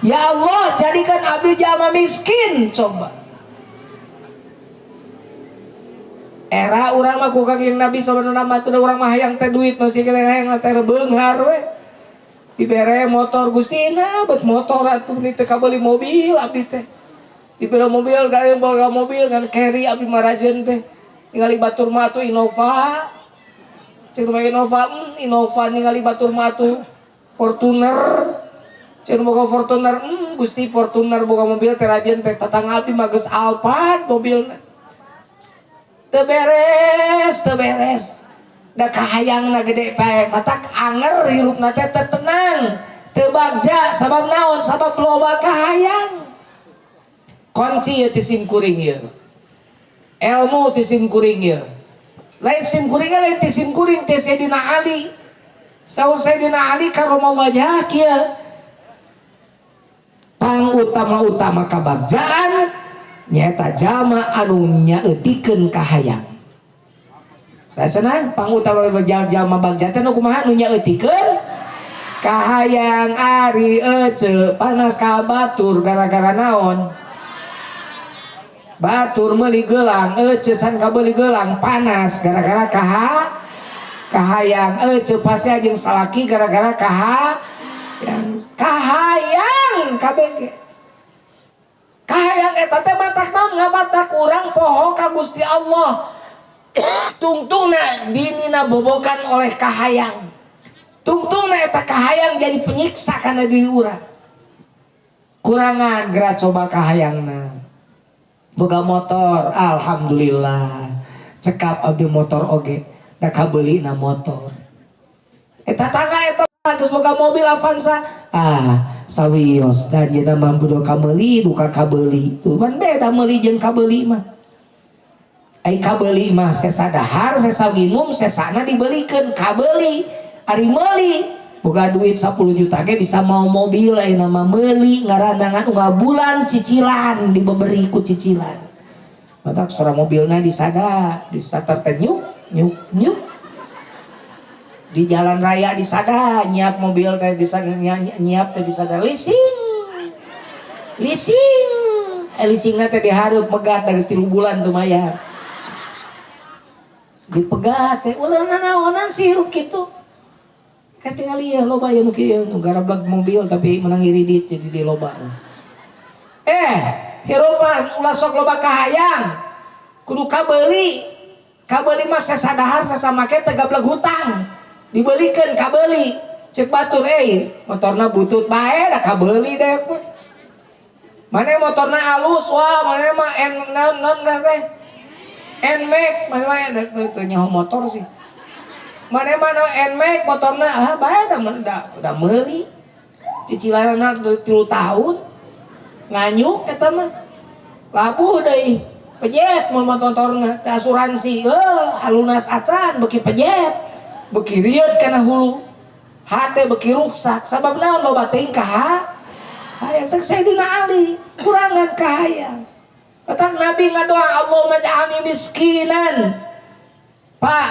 ya Allah jadikan abdi jelema miskin. Coba era urang mah ku Kangjeng Nabi sabenerna mah teu urang mah hayang teh duit masih keneh hayang teh beunghar we. Dibere motor Gustina bet motor atuh ni teu kabeuli mobil abdi teh. Dibere mobil gaya boga mobil ngan carry abdi marajeun teh. Ningali batur mah atuh Innova. Cek rumah Innova, Innova ningali batur mah atuh Fortuner. Cek boga Fortuner, Gusti Fortuner boga mobil teh rajeun teh tatangga abdi mah geus Alphard mobilna. Teu beres, teu beres. Da kahayangna gede pae, matak anger hirupna teh teu tenang, teu bagja sabab naon? Sabab loba kahayang. Kunci ieu ti sim kuring ieu. Ilmu ti sim kuring ieu. Lain sim kuring lain ti sim kuring ti Sayyidina Ali. Saur Sayyidina Ali karomah wajah kieu. Pangutama-utama kabagjaan nyaeta jalma anu nyaeutikeun kahayang. Sacenah pangutama jalma bagja teh nu kumaha nu nyaeutikeun kahayang. Ari ece panas ka batur gara-gara naon? Batur meuli gelang, ece can kabeuli gelang panas gara-gara kahayang. Ece pasti jeung salaki gara-gara kahayang. Kahayang kabeh. Kahayang eta teh matak naon? Ngabatak urang poho ka Gusti Allah. Tungtungna dinina bobokan oleh kahayang. Tungtungna eta kahayang jadi penyiksa kana diri urang. Kurangan geura coba kahayangna. Boga motor, alhamdulillah. Cekap abdi motor oge, da kabeulina motor. Eta tangga eta geus boga mobil Avanza, ah sawios dan jeung mah duka meuli duka kabeuli. Tuh pan beda meuli jeung kabeuli mah. Ai kabeuli mah sesa dahar, sesa minum, sesana dibelikeun kabeuli. Ari meuli boga duit 10 juta ge bisa mau mobil ayeuna mah meuli ngaranangan unggal bulan cicilan dibeberi ku cicilan. Matak suara mobilna disada, distarter teh nyuk nyuk nyuk. Di jalan raya disada nyiap mobil teh disada nyiap teh disada leasing. Leasing. Leasingna teh dihareup megat dari 3 bulan tuh mayar. Dipegat teh ulah nanaonan sirup kitu. Katingali ya loba ya nu kieu nu garablag mobil tapi menang iridit jadi di loba. Hirup mah ulah sok loba kahayang. Kudu kabeuli. Kabeuli mah sesa dahar sesa make teh gableg hutang. Dibelikeun kabeuli. Cek batur euy, motorna butut bae da kabeuli deh. Mane motorna alus wah, mane mah N non non teh. Nmax, mane mah teu nyaho motor sih. Mane mana Nmax motorna ah bae da meuli. Cicilanna 3 tahun. Nganyuk eta mah. Labuh deui. Pejet mun motorna teh asuransi heuh alunas acan beuki pejet. Beuki rieut kana hulu. Hate beuki ruksak sabab naon loba teuing ka hayang cek Sayyidina Ali kurangan kahayang. Kata Nabi ngadoa Allahumma ja'alni miskinan. Pak,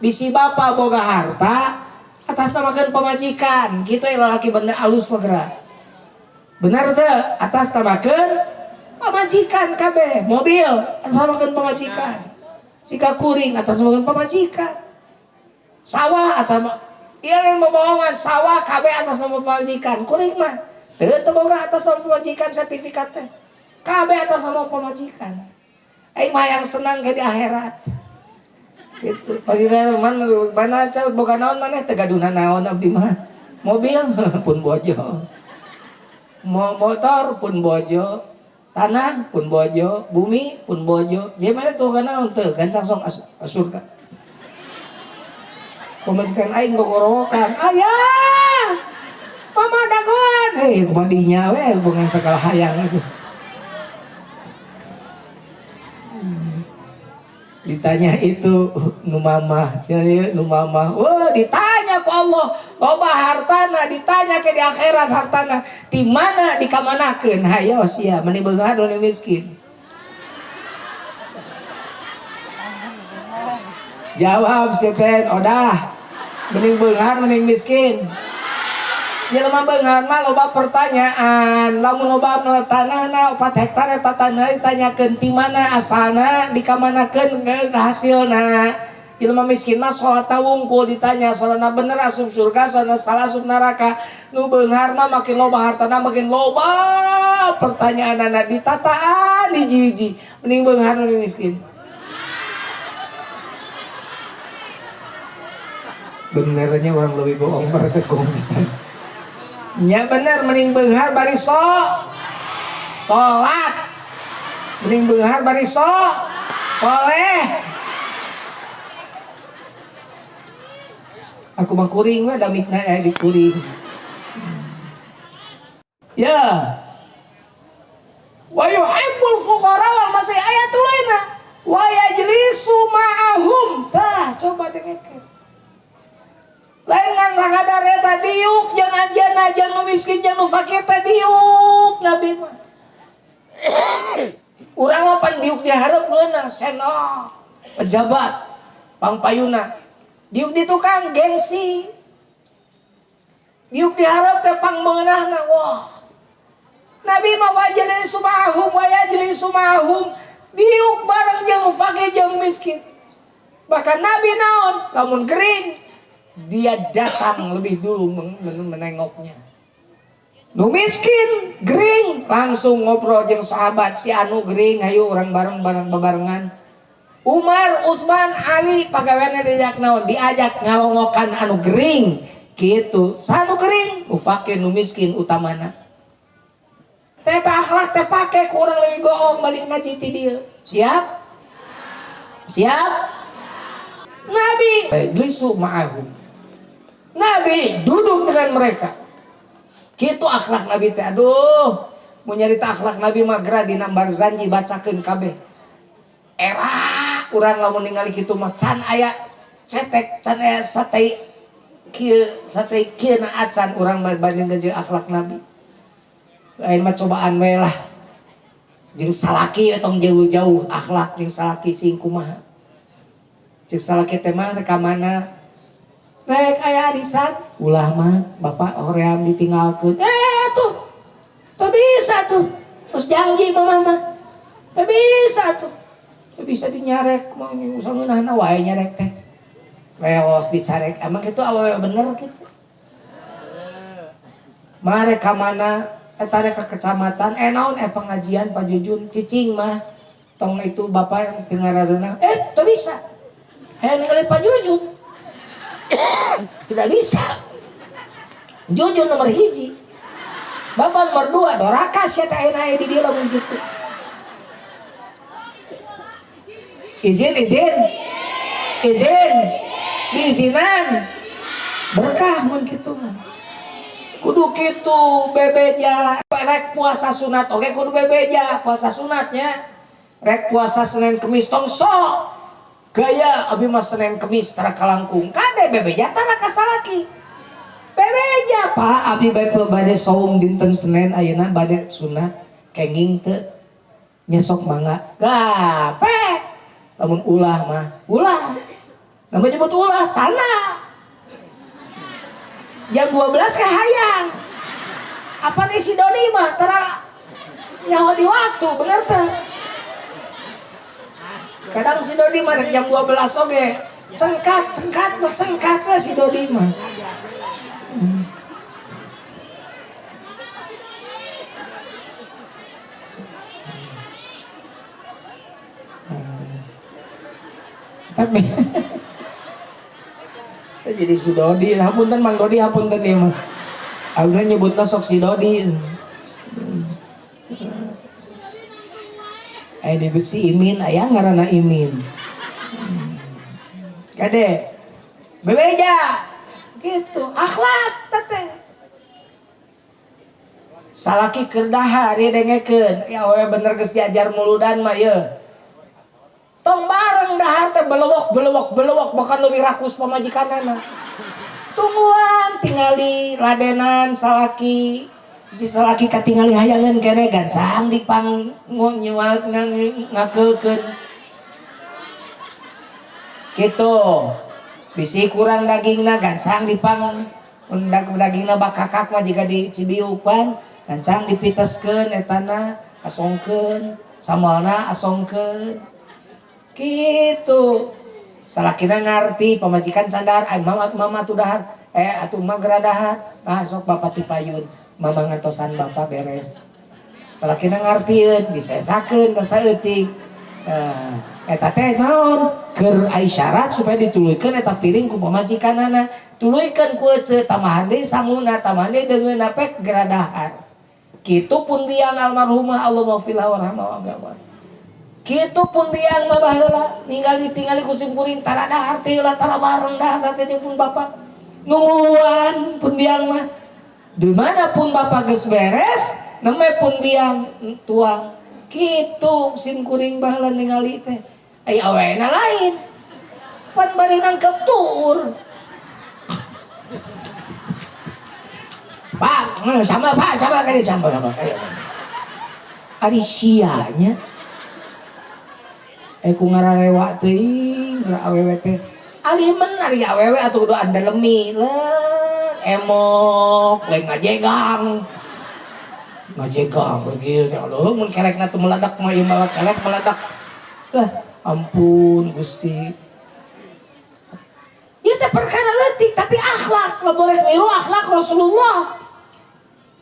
bisi bapak boga harta atas namakeun pamajikan kitu ya lalaki benda alus mah geura. Benar teu? Atas namakeun pamajikan kabeh, mobil atas namakeun pamajikan. Sika kuring atas namakeun pamajikan. Sawah atas ieu lain bobohongan, sawah kabeh atas nama pamajikan. Kuring mah teu teu boga atas nama pamajikan sertifikat teh. Kabeh atas nama pamajikan. Aing mah yang senang ke di akhirat. Gitu. Pasti teh mana mana boga naon maneh teh gaduhna naon abdi mah. Mobil pun bojo. Motor pun bojo. Tanah pun bojo, bumi pun bojo. Dia mana tuh boga naon teu gancang sok asurga. Pamajikan aing gogorowokan. Ayah! Mama dagoan. Kumaha dinya we hubungan segala hayang itu. Ditanya itu nu mamah, ya, nu mamah. Wah, ditanya ku Allah, loba hartana, ditanya ke di akhirat hartana, di mana dikamanakeun? Hayo sia, meni beunghar nu miskin. Jawab si teh, odah. Mending beunghar mending miskin. Jelema beunghar mah loba pertanyaan, lamun loba tanahna 4 hektar eta tanah ditanyakeun ti mana asalna, dikamanakeun hasilna. Jelema miskin mah salat wungkul ditanya, salatna bener asup surga, salatna salah asup neraka. Nu beunghar mah makin loba hartana makin loba pertanyaanana ditataan hiji-hiji. Mending beunghar mending miskin. Benernya orang lebih bohong pada bisa. Ya bener mending beunghar bari salat. Mending beunghar bari soleh. Aku mah kuring we damikna di kuring. Ya. Wa yuhibbul fuqara wal masih ayatul laina wa yajlisu ma'ahum. Tah coba dengekeun. Lain ngan sakadar eta diuk jeung anjeunna jeung nu miskin jeung nu fakir teh diuk Nabi mah. Urang mah pan diuk dihareup ngeunah senok pejabat pangpayuna. Diuk di tukang gengsi. Diuk dihareup teh pang meunahna wah. Nabi mah wajlisu ma'ahum wa yajlisu ma'ahum diuk bareng jeung nu fakir jeung miskin. Bahkan Nabi naon lamun gering dia datang lebih dulu menengoknya. Nu miskin gering langsung ngobrol jeung sahabat si anu gering ayo urang bareng-bareng bebarengan. Umar, Utsman, Ali pagaweana diajak naon? Diajak ngalongokan anu gering. Kitu saha nu kering? Nu fakir, nu miskin utamana. Teh akhlak teh pake kurang leuwih goong balik ngaji ti dieu. Siap? Siap? Nabi yajlisu ma'ahum. Nabi duduk dengan mereka. Kitu akhlak Nabi teh. Aduh, mun nyarita akhlak Nabi mah geura dina Barzanji bacakeun kabeh. Era urang lamun ningali kitu mah can aya cetek, can aya sate kieu, sate kieu na acan urang bandingkeun jeung akhlak Nabi. Lain mah cobaan we lah. Jeung salaki tong jauh-jauh akhlak jeung salaki cing kumaha. Jeung salaki teh mah rek ka mana? Rek aya arisan, ulah mah bapak hoream ditinggalkeun. Tuh. Teu bisa tuh. Terus janji mama mah. Teu bisa tuh. Teu bisa dinyarek, mah sangeunahna wae nyarek teh. Reos dicarek, emang kitu awewe bener kitu. Mare ka mana? Eta rek ka kecamatan, naon pengajian Pak Jujun cicing mah. Tong itu bapak yang tinggal. Teu bisa. Ningali Pak Jujun. Tidak bisa. Jujun nomor 1. Bapak nomor 2, doraka sia teh ayeuna di dieu lamun kitu. Izin, izin. Izin. Diizinan. Berkah mun kitu mah. Kudu kitu bebeja. Rek puasa sunat oge kudu bebeja, puasa sunatnya. Rek puasa Senin Kemis tong sok. Gaya abi mah Senin Kemis tara kalangkung. Kade bebeja tara ka salaki. Bebeja Pak abi bae bade saum dinten Senin ayeuna bade sunat kenging teu nyesok mangga. Gape. Lamun ulah mah ulah. Lamun nyebut ulah tanah. Jam 12 ke hayang. Apa nih si Doni mah tara nyaho di waktu bener teh. Kadang si Dodi mah jam 12 oge cengkat, cengkat mah cengkat lah si Dodi mah. Tapi jadi si Dodi, hapunten Mang Dodi, hapunten ieu mah. Abdi nyebutna sok si Dodi. Disebut si Imin, aya ngaranna Imin. Kade, bebeja, gitu, akhlak teteh. Salaki keur dahar ieu dengekeun, ya awewe bener geus diajar muludan mah ieu. Tong bareng dahar teh belewok belewok belewok bahkan leuwih rakus pamajikanana. Tungguan tingali ladenan salaki. Si salaki katingali hayangeun kene gancang dipang nyual ngakeulkeun. Kitu. Bisi kurang dagingna gancang dipang dagingna bakakak mah jiga di cibiukan, gancang dipiteskeun etana asongkeun, samalna asongkeun. Kitu. Salakina ngarti pamajikan candar, ai mama mama tuh dahar, atuh mah geura dahar. Ah sok bapak tipayun, mama ngantosan bapak beres. Salakina ngartieun, disesakeun ka saeutik. Eta teh naon? Keur ai syarat supaya dituluykeun eta piring ku pamajikanana. Tuluykeun ku ece tambahan deui sanguna, tambahan deui deungeunna pek geura dahar. Kitu pun biang almarhumah Allah maghfirlah warhamah wa. Kitu pun biang mah baheula ninggali tingali ku sim kuring tara dahar teh heula tara bareng dahar teh pun bapak. Nungguan pun biang mah. Di mana pun bapak geus beres, neme pun biang tuang. Kitu sim kuring baheula ningali teh. Ai awena lain. Pan bari nangkep tuur. Pak, sama Pak, sama kali sama sama. Ari sia nya. Ku ngararewa teuing geura awewe teh. Alimen ari awewe atuh kudu andalemi. Leuh, emok, lain ngajegang. Ngajegang we kieu teh aduh mun kelekna teu meledak mah ieu malah kelek meledak. Lah, ampun Gusti. Ieu teh perkara leutik tapi akhlak, lah boleh milu akhlak Rasulullah.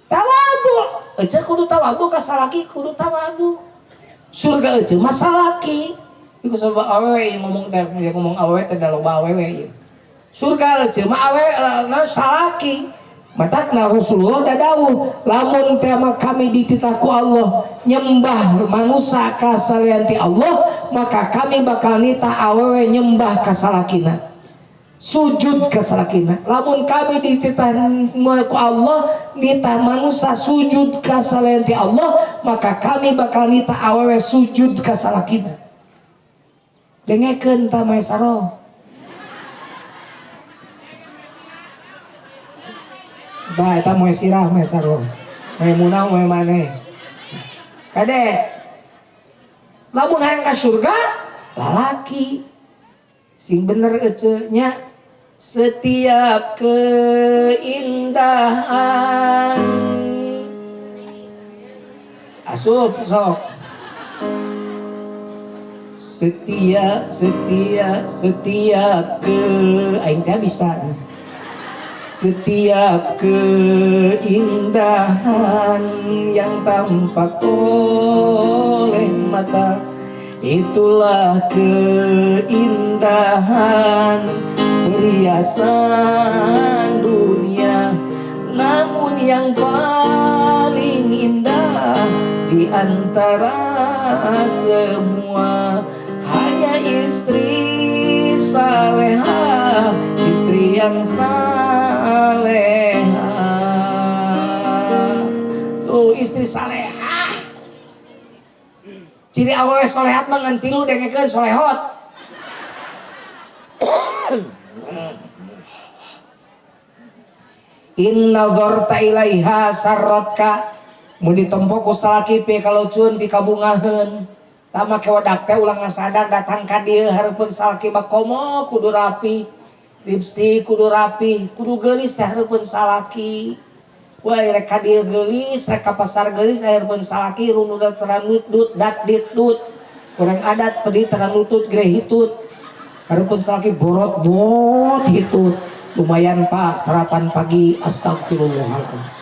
Tawadu, ece kudu tawadu ka salaki kudu tawadu. Surga ece mah salaki. Iku sabab awewe ngomong teh, ngomong awewe teh da loba awewe ieu. Surga ece mah awewe salaki. Matakna Rasulullah dadawuh lamun teh mah kami dititah ku Allah nyembah manusia ka salian ti Allah, maka kami bakal nitah awewe nyembah ka salakina, sujud ka salakina. Lamun kami dititah ku Allah nitah manusia sujud ka salian ti Allah, maka kami bakal nitah awewe sujud ka salakina. Dengekeun ta Maisaro. Bah, eta moe sirah moe sarua. Moe munah moe maneh. Kade. Lamun hayang ka surga, lalaki. Sing bener ece nya. Setiap keindahan. Asup sok. Setiap setiap setiap ke aing teh bisa. Setiap keindahan yang tampak oleh mata, itulah keindahan perhiasan dunia. Namun yang paling indah di antara semua hanya istri saleha, istri yang saleha. Tuh istri saleha. Ciri awewe solehat mah ngan tilu dengekeun solehot. In nazarta ilaiha sarratka. Mun ditempo ku salaki pi kalucun pi kabungaheun. Tah make wedak teh ulah ngasadar datang ka dieu hareupeun salaki mah komo kudu rapi, lipstik kudu rapi, kudu geulis teh hareupeun salaki. Wah rek ka dieu geulis, rek ka pasar geulis hareupeun salaki runudat teranutut dat ditut. Kurang adat pedih teranutut grehitut. Hareupeun salaki borot-bot hitut. Lumayan Pak sarapan pagi, astagfirullahaladzim.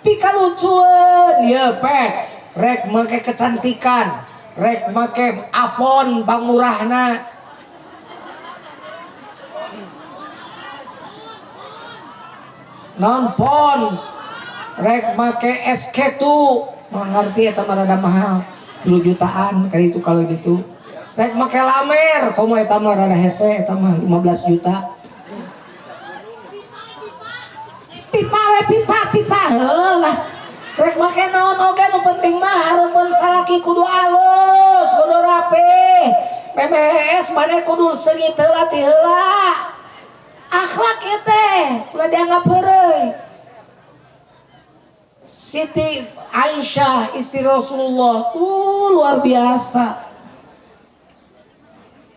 Pikalucuan ya pek rek make kecantikan, rek make apon bangmurahna. Non pons rek make SK tu mengerti eta mah rada mahal 3 jutaan kali itu kalau gitu. Rek make lamer komo eta mah rada hese eta mah 15 juta. Pipa we pipa pipa heuh lah. Rek make naon oge nu penting mah hareupeun salaki kudu alus, kudu rapi. Memes maneh kudu seungit heula ti heula. Akhlak ieu teh ulah dianggap heureuy. Siti Aisyah istri Rasulullah tuh luar biasa.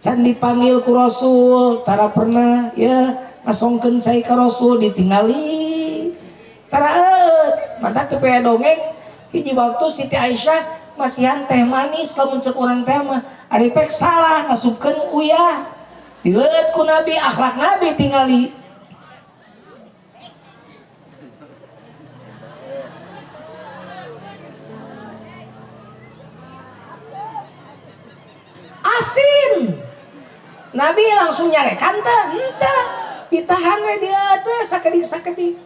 Can dipanggil ku Rasul, tara pernah ya ngasongkeun cai ka Rasul ditinggali. Tara eut, mata teu pea dongeng hiji waktu Siti Aisyah masihan teh manis lamun ceuk urang teh mah ari pek salah ngasupkeun uyah. Dileueut ku Nabi, akhlak Nabi tingali. Asin. Nabi langsung nyarekan teh, henteu. Ditahan we dia teh sakedik-sakedik.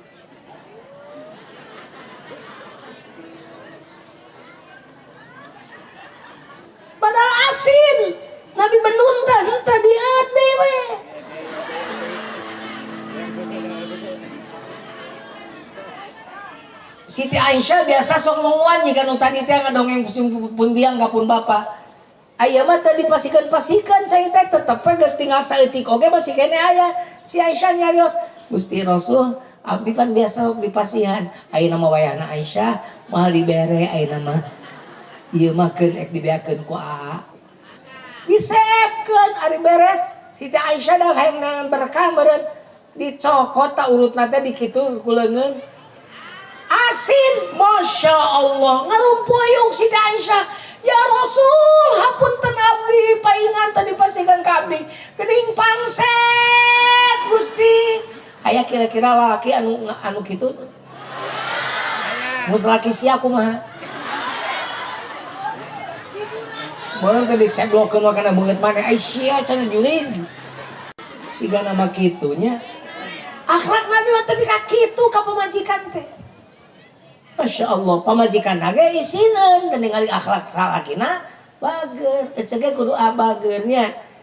Padahal asin. Nabi benun teh henteu dieu teh we. Siti Aisyah biasa sok nungguan jika nu tadi teh ngadongeng pun biang ka pun bapa. Aya mah teu dipasikeun-pasikeun cai teh tetep we geus tinggal saeutik oge masih kene aya. Si Aisyah nyarios, Gusti Rasul, abdi kan biasa sok dipasihan. Ayeuna mah wayahna Aisyah moal dibere ayeuna mah. Ieu mah keun ek dibeakeun ku aa. Disepkeun ari beres Siti Aisyah dah hayang nangan berkah meureun dicokot ta urutna teh dikitu ku leungeun. Asin, Masya Allah, ngarumpuyung Siti Aisyah. Ya Rasul, hapunten abdi, paingan tadi pasihkan ka abdi. Geuning pangset, Gusti. Aya kira-kira lalaki anu kitu? Mus laki sia kumaha? Boleh tadi seblokeun mah kana beungeut maneh. Ai sia cenah jurig. Siga nama kitu nya. Akhlak Nabi mah tepi ka kitu ka pamajikan teh. Masya Allah, pamajikan ge isineun dan ningali akhlak salakina bager, ece ge kudu abagernya.